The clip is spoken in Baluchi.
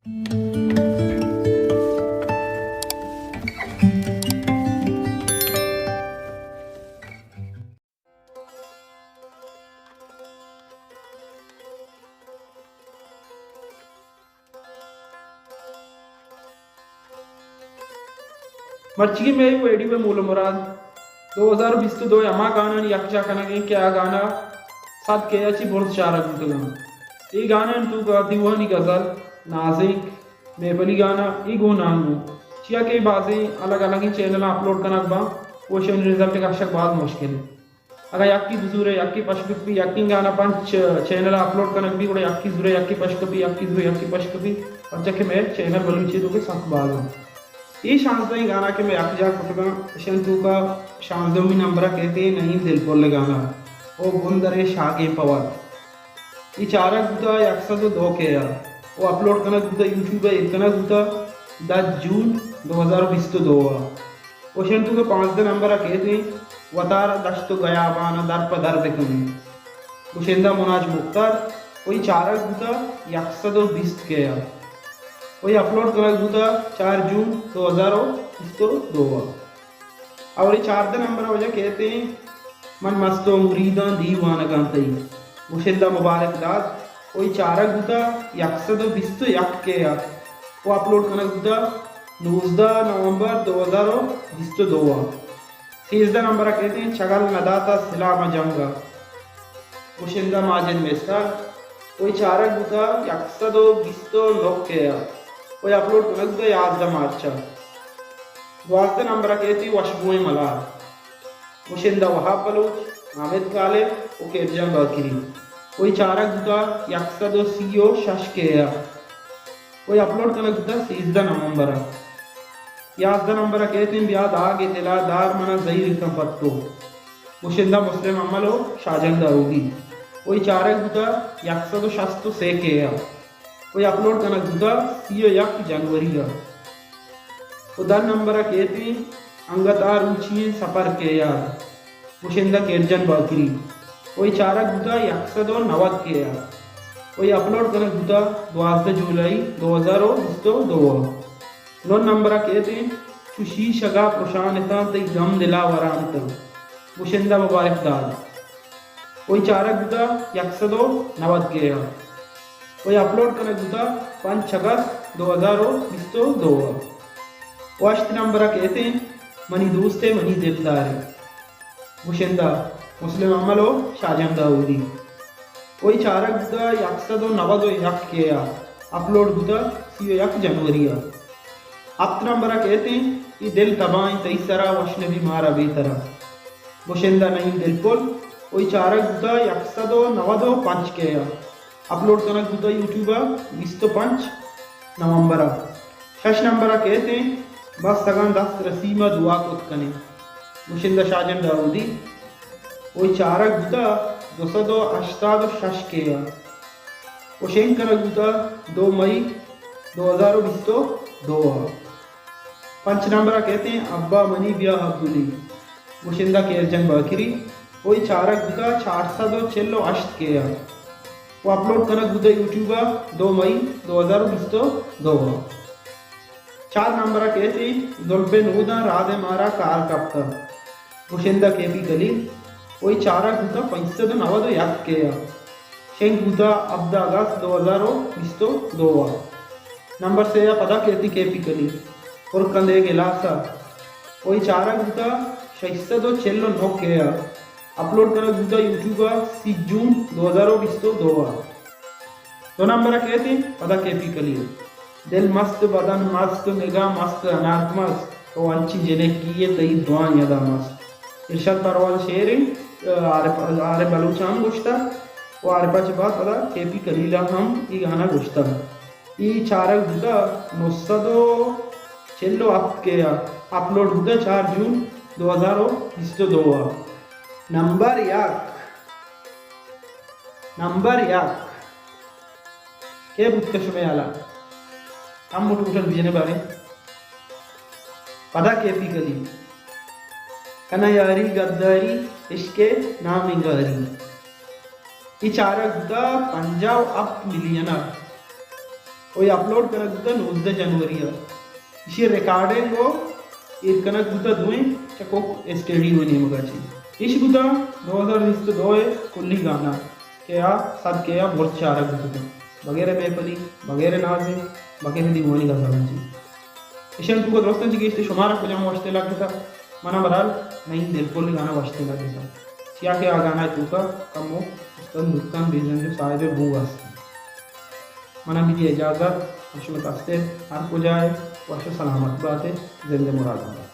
مرچی مئے ویڈیو ءِ مول ءُ مراد دو ہزار بیست ءُ دو ءِ ہما گانانی یکجاہ کنگ انت کہ آ گانا سد کے ءَ چہ برز چارگ بوتگ انت۔ اے گانانی توکا دیوانی غزل، نازینک، محفلی گانا، اے گوں نان گوں۔ چیا کہ اے بازیں الگ الگیں چینلاں اپلوڈ کنگ باں، ءُ اشانی رزلٹ کشگ باز مشکل انت۔ اگاں یکے بزورے، یکے پشک بی، یکیں گانا پنچ چینل ءَ اپلوڈ کنگ بی، گڑا یکے زورے، یکے پشک بی، یکے زورے، یکے پشک بی، پرچا کہ مئے چینل بلوچی ءِ توکا سک باز انت۔ اے شانزدہیں گانا کہ مئے یکجاہ کتگ انت، اشانی توکا شانزدہمی نمبر ءَ کئیت نعیم دلپل ءِ گانا او بندر ءِ شاگیں پواد۔ اے چارگ بوتہ یک سد ءُ دو کے ءَ ءُ اپلوڈ کنگ بوتہ، یوٹیوب ءَ ایر کنگ بوتہ دہ جون دو ہزار ءُ بیست ءُ دو ءَ۔ ءُ اشانی توکا پانزدہ نمبر ءَ کئیت وتارا دشت ءُ گیابان ءَ در پہ در بکنیں۔ گشندہ مناج مختار۔ ءُ اے چارگ بوتہ یک سد ءُ بیست کے ءَ۔ ءُ اے اپلوڈ کنگ بوتہ چار جون دو ہزار ءُ بیست ءُ دو ءَ۔ اور اے چاردہ نمبر ءَ واجہ کئیت من مست ءُ مریداں دیوانگاں تئی۔ گشندہ مبارک داد۔ ءُ اے چارگ بوتہ یک سد ءُ بیست ءُ یک کے ءَ ءُ اپلوڈ کنگ بوتہ نوزدہ نومبر دو ہزار ءُ بیست ءُ دو ءَ۔ سیزدہ نمبر ءَ کئیت چگل نداتہ سلاہ ماں جنگ ءَ۔ گشندہ ماجد مستر۔ ءُ اے چارگ بوتہ یک سد ءُ بیست ءُ نو کے ءَ ءُ اے اپلوڈ کنگ بوتہ یازدہ مارچ ءَ۔ دوازدہ نمبر ءَ کئیت وشبوئیں ملار۔ گشندہ وہاب بلوچ، حامد غالب ءُ کیرجان باقری۔ ءُ اے چارگ بوتہ یک سد ءُ سی ءُ شش کے ءَ ءُ اے اپلوڈ کنگ بوتہ سیزدہ نومبر ءَ۔ یازدہ نمبر ءَ کئیت بیا داگ ءِ دل ءَ دار من ءَ زہیر کن پہ تو۔ گشندہ مسلم امل ءُ شاہجان داؤدی۔ ءُ اے چارگ بوتہ یک سد ءُ شست ءُ سے کے ءَ۔ ءُ اے اپلوڈ کنگ بوتہ سی ءُ یک جنوری ءَ۔ ءُ دہ نمبر ءَ کئیت انگت آ روچی ئیں سپر کے یاد۔ گشندہ کیرجن باقری۔ ءُ اے چارگ بوتہ یک سد ءُ نود کے ءَ۔ ءُ اے اپلوڈ کنگ بوتہ دوازدہ جولائی دو ہزار ءُ بیست ءُ دو ءَ۔ نو نمبر ءَ کئیت چو شیشگ ءَ پرشان اتاں تئی گم دل ءَ وران اتاں۔ گشندہ مبارک داد۔ ءُ اے چارگ بوتہ یک سد ءُ نود کے ءَ۔ ءُ اے اپلوڈ کنگ بوتہ پنچ اگست دو ہزار ءُ بیست ءُ دو ءَ۔ ءُ ہشت نمبر ءَ کئیت منی دوست ءُ منی دلدار ءَ۔ گشندہ مسلم امل ءُ شاہجان داؤدی۔ ءُ اے چارگ بوتہ یک سد ءُ نود ءُ یک کے ءَ۔ اپلوڈ بوتہ سی ءُ یک جنوری ءَ۔ ہپت نمبر ءَ کئیت اے دل تباہیں تئی سرا وش نبی مارا بے ترا۔ گشندہ نعیم دلپل۔ ءُ اے چارگ بوتہ یک سد ءُ نود ءُ پنچ کے ءَ۔ اپلوڈ کنگ بوتہ یوٹیوب ءَ بیست ءُ پنچ نومبر ءَ۔ شش نمبر ءَ کئیت بس اگاں دست رسی ما دعا کت کنیں۔ گشندہ شاہجان داؤدی۔ ءُ اے چارگ بوتہ دو سد ءُ ہشتاد ءُ شش کے ءَ۔ ءُ شنگ کنگ بوتہ دو مئی دو ہزار ءُ بیست ءُ دو ءَ۔ پنچ نمبر ءَ کئیت ابا منی بیا عبدلی۔ گشندہ کیرجن باقری۔ ءُ اے چارگ بوتہ چار سد ءُ چل ءُ ہشت کے ءَ۔ ءُ اپلوڈ کنگ بوتہ یوٹیوب ءَ دو مئی دو ہزار ءُ بیست ءُ دو ءَ۔ چار نمبر ءَ کئیت زلف ءِ نوداں راد ءَ مارا کار کپتہ۔ گشندہ کے پی کلیل۔ ءُ اے چارگ بوتہ پنچ سد ءُ نود ءُ یک کے ءَ۔ شنگ بوتہ ہبدہ اگست دو ہزار ءُ بیست ءُ دو ءَ۔ نمبر سے ءَ پدا کئیت کے پی کلیل۔ پر کندے گلاس ءَ۔ ءُ اے چارگ بوتہ شش سد ءُ چل ءُ نو کے ءَ۔ اپلوڈ کنگ بوتہ یوٹیوب ءَ سی جون دو ہزار ءُ بیست ءُ دو ءَ۔ دو نمبر ءَ کئیت پدا کے پی کلیل۔ دل مست، بدن مست، نگاہ مست، انارت مست، تو انچیں جنکے ئے تئی دعائیں ادا مست۔ ارشاد پرواز ءِ شعر اِنت، عارف، عارف بلوچ ءَ ہم گوشتہ ءُ عارف ءَ چہ بعد پدا کے پی کلیل ءَ ہم اے گانا گوشتہ۔ اے چارگ بوتہ نو سد ءُ چل ءُ ہپت کے ءَ، اپلوڈ بوتہ چار جون دو ہزار ءُ بیست ءُ دو ءَ۔ نمبر یک۔ نمبر یک۔ کئے بوتگ شمئے ہیال ءَ؟ کمو ٹوٹل بجنے باریں۔ پدا کے پی کلیل۔ کناں یاری گداری، عشق ءِ نام ءَ گاری۔ اے چارگ بوتہ پنجاہ ءُ ہپت ملین ءَ۔ ءُ اے اپلوڈ کنگ بوتگ نوزدہ جنوری ءَ۔ ایشی ءِ ریکارڈنگ ءُ ایر کنگ بوتگ دوئیں چہ کوک اسٹوڈیو ءِ نیمگ ءَ چہ۔ ایش بوتگ دو ہزار بیست ءُ دو ءِ کلی گانا کہ آ صد کے ءَ برز چارگ بوتگ، بغیر محفلی، بغیر نازیں، بغیر دیوانی غزلاں چہ۔ ایشانی توکا درستاں چہ گیشتر شمارا کجام وشتر لگتگ؟ منا بہرحال نعیم دلپل ءِ گانا وشتر لگتگ، چیا کہ آ گانا ءِ توکا کمو استاد نورخان بیزنجو صاحب ءِ بوگ است۔ منا بدی اجازت، من شمئے دست ءَ، ہر کجا ئے وش ءُ سلامت بات ئے، زندہ مراد بات۔